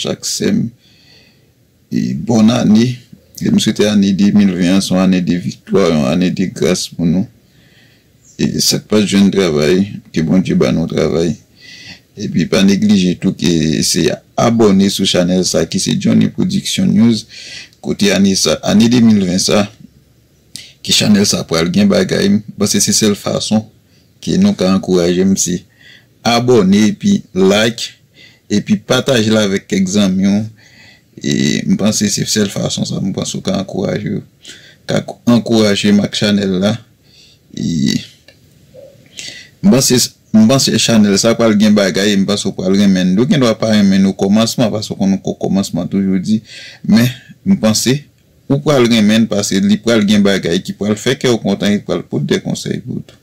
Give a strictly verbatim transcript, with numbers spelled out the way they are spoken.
chak sèm. E bòn ane. E m swete ane de mil ven an se yon ane de viktwa, yon ane de gras pou nou. E sa k pa t jwenn travay, ke Bondye ba nou travay. Epi pa neglije tou ke se abòne sou chanèl sa ki se Johnny Production News. Kote ane sa, ane de mil ven sa, ke chanèl sa pral gen bagay, m panse se sèl fason ke nou ka ankouraje m se abòne epi like epi pataje l avèk kèk zanmi w. E m panse se sèl fason sa m panse w ka ankouraje yo. Ka ankouraje m ak chanèl la. E m panse m panse chanèl sa pral gen bagay e m panse w pral renmen l. Ou gen dwa pa renmen l okòmansman paske w konn okòmansman toujou di. Men m panse ou pral renmen l paske li pral gen bagay ki pral fè kè w kontan e pral pote de konsèy pou ou tou.